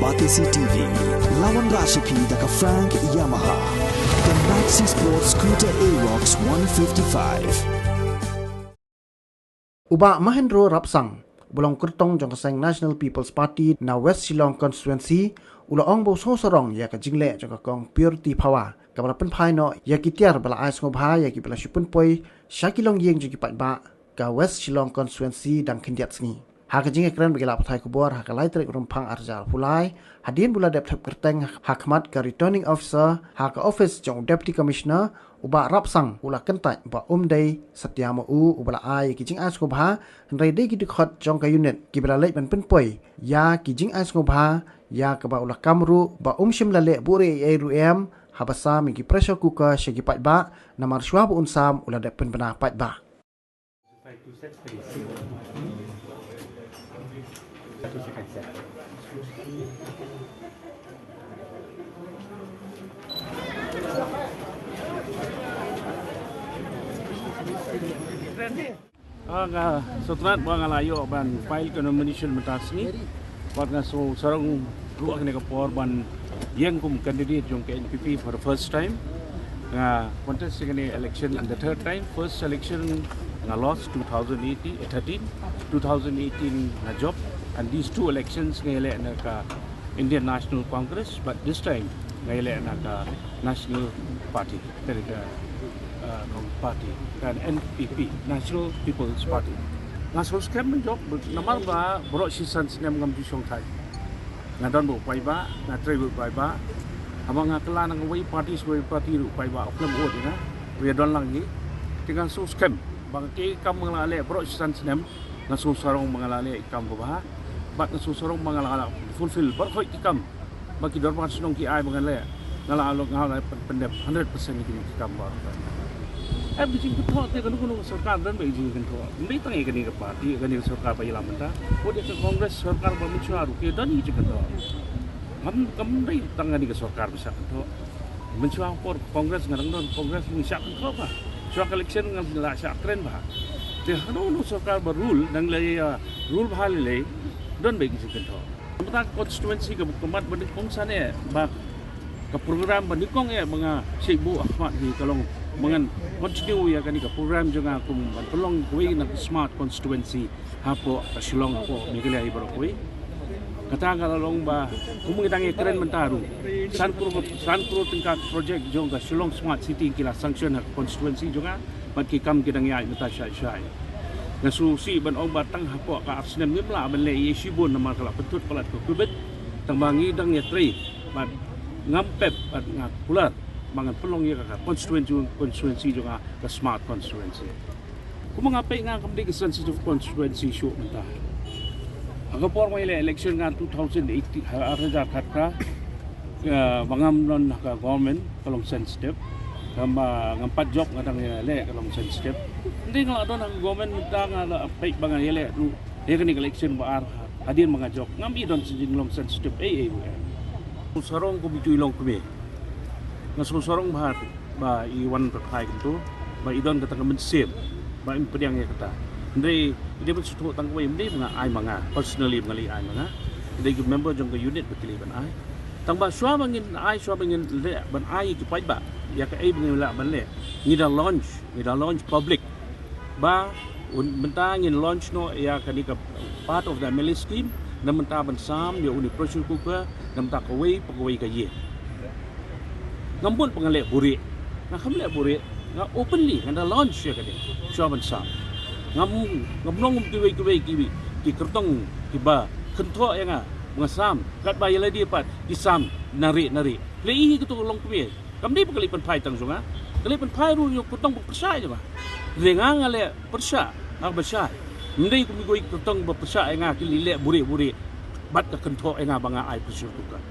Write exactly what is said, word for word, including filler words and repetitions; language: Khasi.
R T C T V, lawan Rashipi da ka Frank Yamaha. The Maxi Sports Scooter Aerox one fifty-five. U Bah Mahendro Rapsang, u ba long kyrtong jong ka seng National People's Party na West Shillong Constituency, u la ong ba u sngewsarong ïa ka jingleh jong ka Kong Purity Phawa, kaba la pynphai noh ïa ki tiar ba la ai sngewbha ïa kiba la shu pynpoi sha ki longïing jong ki paidbah ka West Shillong Constituency dang khyndiat sngi. Ha ka jingïakren bad ki lad pathai khubor ha ka lai tarik Rymphang arhajar arphew lai, hadien ba u la dep thep kyrteng ha khmat ka Returning Officer ha ka office jong u Deputy Commissioner, u Bah Rapsang u la kyntait ba um dei satia ma u uba la ai ïa ki jingai sngewbha, hynrei dei ki dkhot jong ka unit kiba la leit ban pynpoi ïa ki jingai sngewbha, ïa kaba u la kam ruh ba um shym la leh buhrieh ei ei ruh em haba sam ïa ki pressure cooker sha ki paidbah, namar shuwa ba un sam u la dep pynbna paidbah. Ah, nga sngewtynnat ba nga la ïoh ban file ka nomination mynta sngi. Bad nga sngewsarong ruh ha kane ka por ban ïeng kum candidate jong ka N P P for the first time. Nga contest ïa kane election in the third time. First election nga lost two thousand eighteen, eh, thirteen, two thousand eighteen nga jop, and these two elections nga ïaleh na ka Indian National Congress, but this time nga ïaleh na ka National Party, ka, uh, party, ka N P P, National People's Party. Nga sngewskhem ban jop namar ba baroh shisan snem ngam ju shong thait. Nga don bad u paidbah, nga trei bad u paidbah. Haba nga kylla na kawei party sha kawei party ruh u paidbah u khlem vote ïa nga. U ïadon lang hi. Te nga sngewskhem ba ka kam ba nga la leh baroh shisan snem, nga sngewsarong ba nga la leh kam kaba bha. Bad nga sngewsarong ba nga la, la fulfill baroh ki kam ba ki dorbar shnong ki ai ba nga leh. Nga la, nga la pyn-, pyndep hundred percent ïa ki kam baroh. Em, ki jingkynthoh te kano kano ka sorkar don bad ki jingkynthoh. Ym dei tang ïa kane ka party, ïa kane ka sorkar ba ïalam mynta. Wat ïa ka Congress sorkar ba mynshuwa ruh ki don ïa ki jingkynthoh. Ngam, ngam dei tang kane ka sorkar ba shah kynthoh. Mynshuwa por Congress nga dang don Congress ngi shah kynthoh bha. Shuwa ka election nga la shah kren bha. Te hano hano sorkar ba rule dang leh, uh, rule bha lei lei, don bad ki jingkynthoh. Mynta ka constituency kaba kumba ba nyngkong sha ne ba ka program ba nyngkong eh ba nga shait buh ha khmat hi ka long ba ngan continue ïa kane ka program jong nga kum ban pynlong kawei na ka smart constituency hapoh ka Shillong, hapoh Meghalaya hi baroh kawei. Kata ka la long ba kum ngi dang ïakren mynta ruh, san klur, san klur tyngka ka project jong ka Shillong Smart City ki la sanction ha ka constituency jong nga. Bad ki kam ki dang ïaid mynta shai shai. Nga sngewsih ban ong ba tang hapoh ka ar snem ngim lah ban leh ei ei shibun namar ka la pynthut palat ka covid. Tang ba ngi dang ïatrei bad ngam pep bad nga kular ba ngan pynlong ïa ka constituency, constituency jong nga ka smart constituency. Kumba nga peit nga kam dei ka sensitive constituency shuh mynta. Ha ka por ba ngi leh election nga two thousand eighteen, ha, arhajar khatphra, ka, ba ngam don ha ka government ka long sensitive. Ka ba ngam pat jop nga dang ïaleh ka long sensitive. Hynrei nga la don ha ka government mynta nga la peit ba nga ïaleh ruh ïa kane ka election ba ar hadien ba nga jop. Ngam i don sha jinglong sensitive ei ei ruh. Sngewsarong kum itu i longkmie. Nga sngewsarong bha ba i wan pyrthai kumto, ba i don kata ka mynsiem ba im pdiang ïa kata. Hynrei i dei ban sngewthuh tang kawei, ym dei ba nga ai ma nga personally, ba nga leh ai ma nga. I dei ki member jong ka unit ba ki leh ban ai. Tang ba shuwa ba ngin ai, shuwa ba ngin leh ban ai ïa ki paidbah ïa kaei ba ngin lah ban leh, ngi da launch, ngi da launch public. Ba un, mynta ngin launch noh ïa kane ka part of the M L A scheme, na mynta ban sam ïa une pressure cooker, na mynta kawei pa kawei ka ïing. Ngam mut ba nga leh buhrieh, nga kham leh buhrieh, nga openly nga da launch ïa kane, shuwa ban sam. Ngam, ngam long kum kiwei kiwei ki, ki kyrtong kiba kynthoh ïa nga ba nga sam, katba ïa lade pat ki sam nari nari. Lei hi kato ka longkmie. Kam dei ba ka leit pynphai tang jong nga. Ka leit pynphai ruh ïa u kyrtong ba pyrshah ïa nga. Hynrei nga nga leh pyrshah, nga ba shai. Ym dei kum kiwei ki kyrtong ba pyrshah ïa nga, ki leh buhrieh buhrieh bad ka kynthoh ïa nga ba nga ai pressure cooker.